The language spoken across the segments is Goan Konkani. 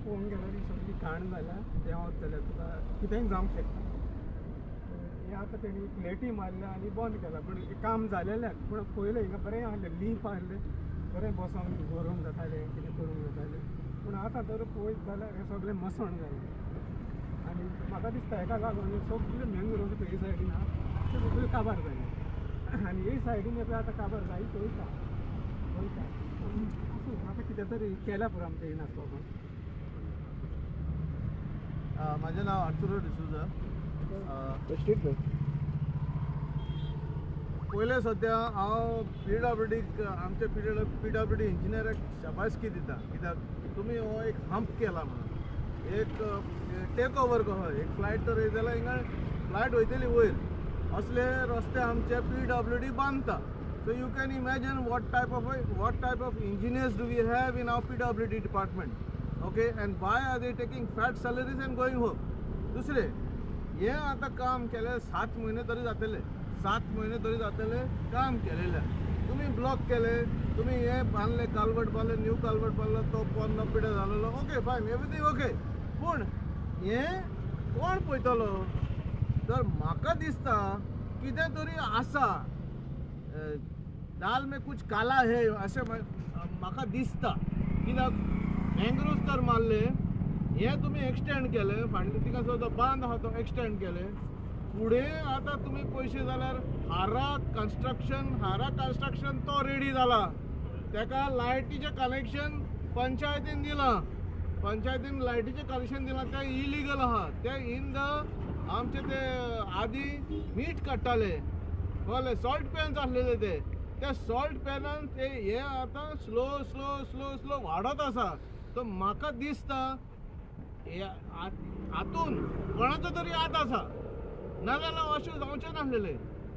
पळोवंक गेल्यार ही सगळी घाण जाल्या, देंवत जाल्यार तुका कितेंय जावंक शकता. हें आतां तेणी प्लेटी मारल्या आनी बंद केलां, पूण काम जालेलें. पूण पयलें हिंगा बरें आहलें, लीप आहलें, बरें बसोंक गरोवंक जातालें, कितें करूंक जातालें. पूण आतां तर पळयत जाल्यार हें सगळें मसण जालें. आनी म्हाका दिसता हेका लागून सगळे मँग्रोव्स हे सायडीन आहा ते सगळे काबार जाले आनी हे सायडीन पळय आतां काबार जायत वयता वयता. आसूं, आतां कितें तरी केल्या पुरो आमचें नासलो. म्हाजें नांव आर्तुरो डिसुजा. पयलें सद्या हांव पी डब्ल्यू डीक, आमच्या पी डब्ल्यू डी इंजिनियराक शाबासकी दिता, कित्याक तुमी हो एक हंप केला म्हणून, एक टेक ओवर कसो. एक फ्लायट तर येयत जाल्यार हिंगा फ्लायट वयतली वयर. असले रस्ते आमचे पी डब्ल्यू डी बांदता. So you can imagine what type of engineers do we have in our PWD department, okay, and why are they taking fat salaries and going home? दुसरें, हें आतां काम केलें 7 म्हयने तरी जातले, 7 म्हयने तरी जातले काम केलेलें. तुमी ब्लॉक केले, तुमी हें बांदलें, कालवट बांदलें, न्यू कालवट बांदलो, तो पोन्नो पिड्यार जालेलो. Okay, fine, everything okay, पूण हें कोण पळयतलो? तर म्हाका दिसता कितें तरी आसा, दाल में कुछ काला है अशें म्हाका दिसता. कित्याक मँग्रोव्स तर मारले, हें तुमी एक्सटेंड केलें, फाटल्या थिंगा जो बांद आहा तो एक्सटेंड केले. फुडें आतां तुमी पयशे जाल्यार हारा कन्स्ट्रक्शन, हारा कन्स्ट्रक्शन तो रेडी जाला. तेका लायटीचें कनेक्शन पंचायतीन दिलां, पंचायतीन लायटीचें कनेक्शन दिलां. तें इलिगल आहा. तें इन the आमचे ते आदी मीठ काडटाले, कळ्ळें, सॉल्ट पॅन्स आसलेले ते, त्या सॉल्ट पॅनान ते हे आतां स्लो स्लो स्लो स्लो वाडत आसा. तर म्हाका दिसता हे हातून कोणाचो तरी हात आसा, नाजाल्यार अशें जावचें नासलेलें.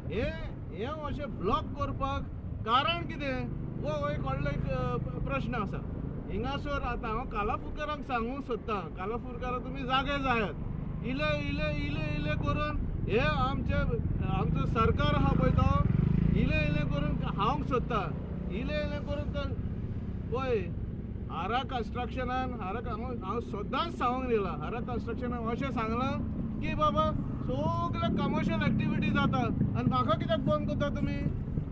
हे हे अशें ब्लॉक करपाक कारण कितें, हो एक व्हडलो एक प्रश्न आसा हिंगासर. आतां हांव कालाफुरकारांक सांगूंक सोदतां, कालाफुरकारां, तुमी जागे जायात. इले इले इले इले करून हे आमचे आमचो सरकार आहा पळय, तो इले इले करून खावंक सोदता. इले इले करून तर पळय हारा कन्स्ट्रक्शनान, हारा हांव सदांच सांगूंक दिलां, हारा कन्स्ट्रक्शनान अशें सांगलां की बाबा सगळे कमर्शियल एक्टिविटी जाता आनी म्हाका कित्याक बंद करता तुमी,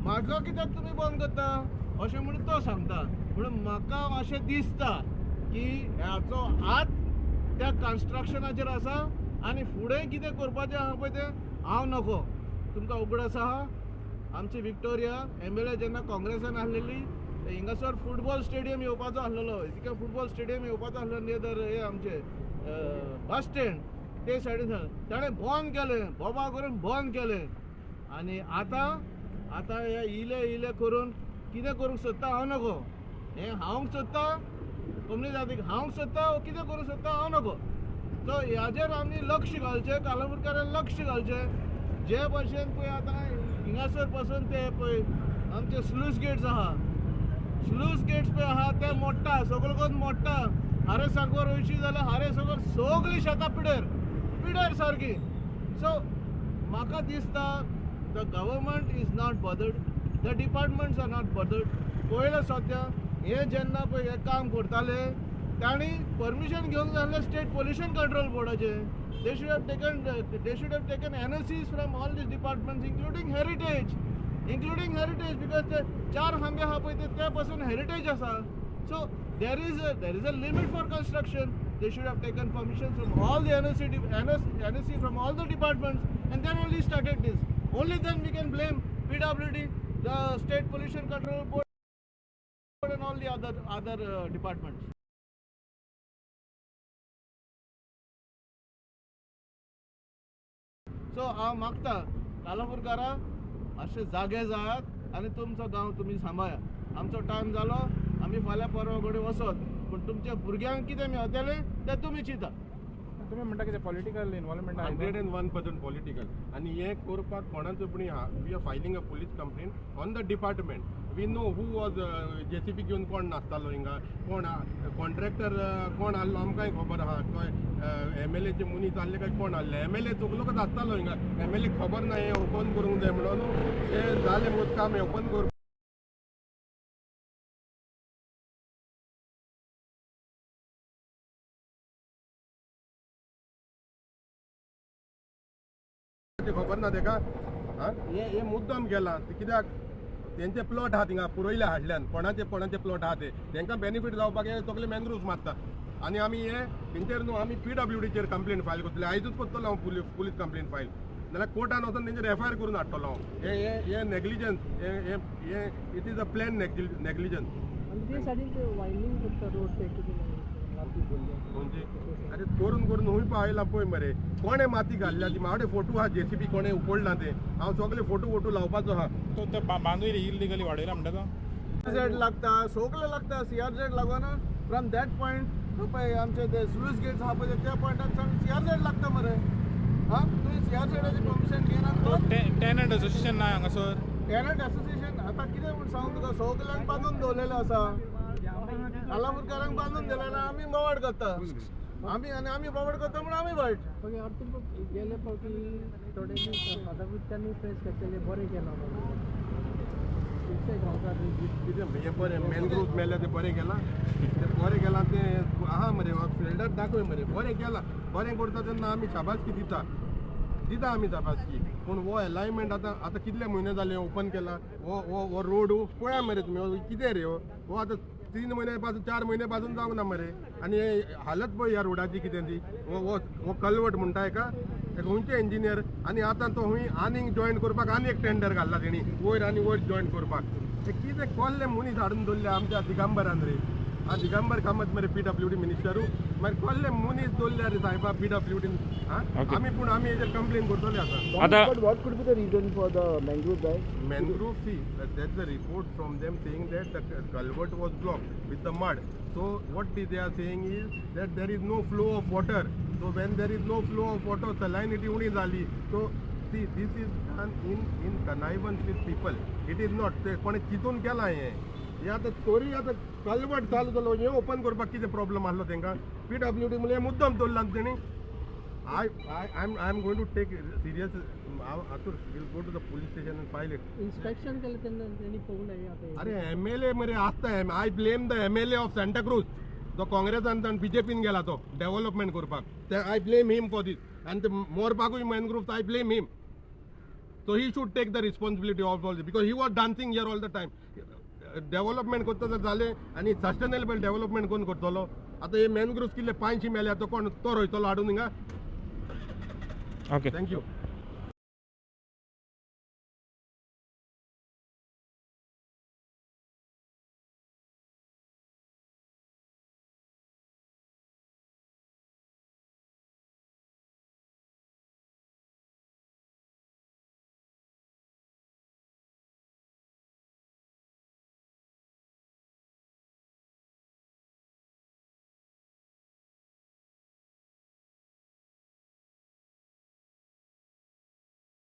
म्हाका कित्याक तुमी बंद करता अशें म्हणून तो सांगता. म्हणून म्हाका अशें दिसता की हाचो हात त्या कन्स्ट्रक्शनाचेर आसा आनी फुडें कितें करपाचें आहा पळय तें हांव नको. तुमकां उगडास आहा, आमची विक्टोरिया एमएलए जेन्ना काँग्रेसान आसलेली, हिंगासर फुटबॉल स्टेडियम येवपाचो आसलेलो, तिका फुटबॉल स्टेडियम येवपाचो आसलो नियर हे आमचे बस स्टँड ते सायडीन, ताणें बंद केलें, बोबा करून बंद केलें. आनी आतां आतां हे इले इले करून कितें करूंक सोदता हांव नको. हें हांवक सोदता, कोंकणी जातीक हांवक सोदता, कितें करूंक सोदता हांव नको. सो हाजेर आमी लक्ष घालचें, कालापूरकारान लक्ष घालचें. जे भशेन पळय आतां हिंगासर पासून ते पळय आमचे स्लूस गेट्स आहा, स्लूस गेट्स पळय आहा ते मोडटा, सगळो करून मोडटा. हारे सांगवर वयशी जाल्यार हारे सगळं सगळीं शेतां पिडेर पिडेर सारकी. सो म्हाका दिसता the government is not bothered, the departments are not bothered. पयलें सद्या हे जेन्ना पळय हें काम करताले, तांणी परमिशन घेवंक जाय आसलें स्टेट पोल्युशन कंट्रोल बोर्डाचें. They should have taken NOCs from all these departments, including heritage, including heritage, because ते चार खांबे आहा पळय ते पासून हेरिटेज आसा. So there is a limit for construction. They should have taken permission from all the NOC, NOC from all the departments and then only started this. Only then we can blame PWD, the State Pollution Control Board and all the other departments. So हांव मागता कालापूरकारा, अशे जागे जायात आनी तुमचो गांव तुमी सांबाळा. आमचो टायम जालो, आमी फाल्यां परवां कडेन वचत, पूण तुमच्या भुरग्यांक कितें मेळटलें तें तुमी चिंता. तुमी म्हणटा कितें पॉलिटिकल इन्वॉल्वमेंट? 101% political. आनी हें करपाक कोणाचो पूण, we are filing a police complaint on the department. We know who was JCB घेवन कोण नाचतालो हिंगा, कोण कॉन्ट्रॅक्टर कोण आहलो आमकांय खबर आहा. खंय एमएलएचे मनीस आहले काय कोण आहले, एमएलए चोगलोकच आसतालो हिंगा. एमएलए खबर ना हें ओपन करूंक जाय म्हणून. हें जालें म्हणून काम हें ओपन कर तें खबर ना तेका. आं, हें हें मुद्दम केलां कित्याक तेंचे प्लॉट आहा थिंगा पुरयले हाडल्यान कोणाचे कोणाचे प्लॉट आहा ते तेंकां बेनिफीट जावपाक हे सगळे मॅनग्रुव्स मारता. आनी आमी हे तेंचेर न्हू आमी पीडब्ल्यूडीचेर कंप्लेन फायल करतले. आयजूच करतलो हांव पुलीस कंप्लेन फायल, नाल्यार कोर्टान वचून तेंचेर एफआयआर करून हाडटलो हांव. हे हे हे नेग्लिजन्स, हे हे हे it is a plan negligence. अरे करून करून हुंय पावयला पळय मरे, कोणें माती घाल्ल्या ती म्हाजे फोटो आहा, जेसीबी कोणें उखडला ते, हांव सगळे फोटो वोटो लावपाचो आहा. तो बांदूय इलिगली वाडयला म्हणटा तो. झेड लागता, सगळे लागता. सीआरझेड लागून फ्रॉम that point पळय आमचे ते स्लूस गेट्स आहा पळय त्या पॉयंटाक सावन सीआरझेड लागता मरे. हा, तुवें सीआरझेडाची परमिशन घेयना. टेनंट असोसिएशन ना हांगासर. टेनंट असोसिएशन आतां कितें म्हूण सांगू तुका, सगल्यांक बांदून दवरलेलें आसा, कालापूरकारांक बांदून दिलें ना. आमी बोवाळ करता, आमी आनी आमी बोवाळ करता म्हूण आमी वायट. गेले फावटी थोडे दीस आतां प्रेस घेतलेले बरें केलां कितें हें बरें मॅनग्रुव्स मेल्या तें बरें केलां, तें बरें केलां तें आहा मरे फिल्डार दाखय मरे बरें केलां. बरें करता तेन्ना आमी शाबासकी दिता, दिता आमी शाबासकी. पूण हो एलायनमेंट आतां आतां कितले म्हयने जाले ओपन केला हो हो हो रोड पळया मरे तुमी कितें रे हो हो आतां 3 म्हयने पासून 4 म्हयने पासून जावंक ना मरे. आनी हालत पळय ह्या रोडाची कितें ती. हो हो हो कलवट म्हणटा हेका, खंयचे इंजिनियर. आनी आतां तो हुंय आनीक जॉयन करपाक आनी एक टेंडर घाल्ला तेणी वयर आनी वयर जॉयन करपाक. ते कितें कोल्ले मनीस हाडून दवरले आमच्या दिगंबरान रे. आं, दिगंबर कामत मरे पीडब्ल्यूडी मिनिस्टरू, मागीर कोल्ले मनीस दवरले रे सायबा पीडब्ल्यूडीन. आं, आमी पूण आमी हेजेर कंप्लेन करतले आतां. आतां what could be the reason for the mangrove die? Mangrove, see, that's a report from them saying that the culvert was blocked with the mud. So what they are saying is that there is no flow of water. So when there is no flow of water, salinity उणी जाली. So see, this is done in connivance with people. It is not ते कोणें चिंतून केलां हें. हें आतां तोरी आतां कलवर्ट चालू जालो, हें ओपन करपाक कितें प्रॉब्लम आसलो तेंकां? पीडब्ल्यूडी म्हणल्यार मुद्दम दवरला तेणी. I am going to take serious. Atur will go to the police station and file it. Inspection केलें तेन्ना तेणी पळोवंक जाय आतां. अरे एमएलए मरे आसता. I blame the MLA of Santa Cruz. तो काँग्रेसान आनी बीजेपीन गेला तो डेव्हलपमेंट करपाक. ते I blame him for this. आनी ते मोरपाकूय mangroves I blame him. So he should take the responsibility of all this because he was dancing here all the time. Development करता तर जालें आनी सस्टेनेबल डेव्हलपमेंट कोण करतलो? आतां हे मॅनग्रुव्स कितले 500 मेल्या, तो कोण तो रोयतलो हाडून हिंगा? Okay, thank you.